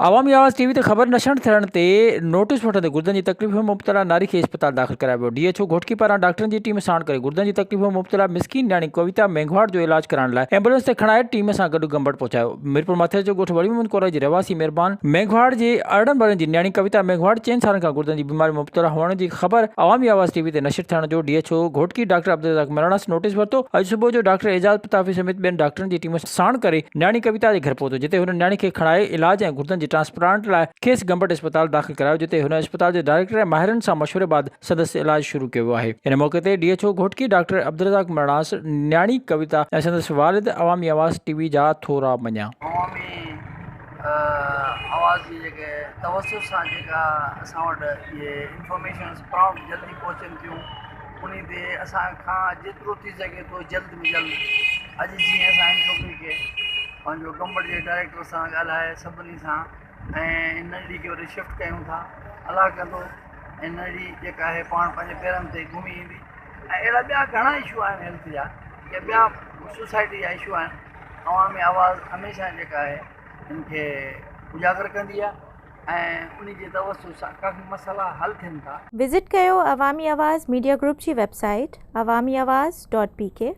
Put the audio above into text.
عوامي آواز ٽي وي تي خبر نشر ٿيڻ تي نوٽيس وٺندي گردن جي تڪليف ۾ مبتلا ناري کي اسپتال داخل ڪرايو ويو. ڊي ايڇ او گهوٽڪي پاران ڊاڪٽرن جي ٽيم ساڻ ڪري گردن جي تڪليف ۾ مبتلا مسڪين نياڻي ڪويتا مينگهواڙ جو علاج ڪرائڻ لاء ايمبولينس تي کڻائي ٽيم سان گڏ گمبٽ پهچايو. ميرپور ماٿيلي جو ڳوٺ ولي محمد ڪورائي جي رهواسي مهربان مينگهواڙ جي 18 ورهين جي نياڻي ڪويتا مينگهواڙ چئن سالن کان گردن جي بيماري ۾ مبتلا هئڻ جي خبر عوامي آواز ٽي وي تي نشر ٿيڻ جو D H O Ghotki doctor Abdul Razzaq Mehranas notice ورتو. اڄ صبح جو ڊاڪٽر اعجاز پتافي سميت ٻين ڊاڪٽرن جي ٽيم ساڻ ڪري نياڻي ڪويتا جي گهر پهتو جتي هن نياڻي کي کڻائي علاج ۽ گردن جي ٽرانسپلانٽ لاء کيس گمبٽ اسپتال داخل ڪرايو جتي هن اسپتال جي ڊائريڪٽر ۽ ماهرن سان مشوري بعد سندس علاج شروع ڪيو ويو آهي ان موقعي تي D H O Ghotki doctor Abdul Razzaq Mehranas نياڻي ڪويتا ۽ سندس والد عوامي آواز ٽي وي جا ٿورا مڃيا. عوامي آواز جي جيڪي توسط سان جيڪا اسان وٽ اهي انفارميشنس پرامپٽ جلدي پهچن ٿيون انهي تي اسان کان جيترو ٿي سگهي ٿو جلد ۾ جلد اڄ جيئن اسان هن ڇوڪري کي پنهنجو گمبٽ جي ڊائريڪٽر سان ڳالهائي سڀني سان ۽ هن ننڍڙي کي وري شفٽ ڪيون ٿا الله ڪندو ۽ ننڍڙي جيڪا آهي پاڻ پنهنجي پيرن تي گهمي ايندي ۽ اهڙا ٻيا گهڻا اشو آهن هيلٿ جا يا ٻيا سوسائٽي جا اشو آهن عوامي آواز هميشه جيڪا آهي ان کي اجاگر ڪندي آهي ۽ ان جي توسط سان ڪافي مسئلا حل ٿين ٿا. وزٽ ڪيو عوامي آواز ميڊيا گروپ جي website Awami Awaz dot P K.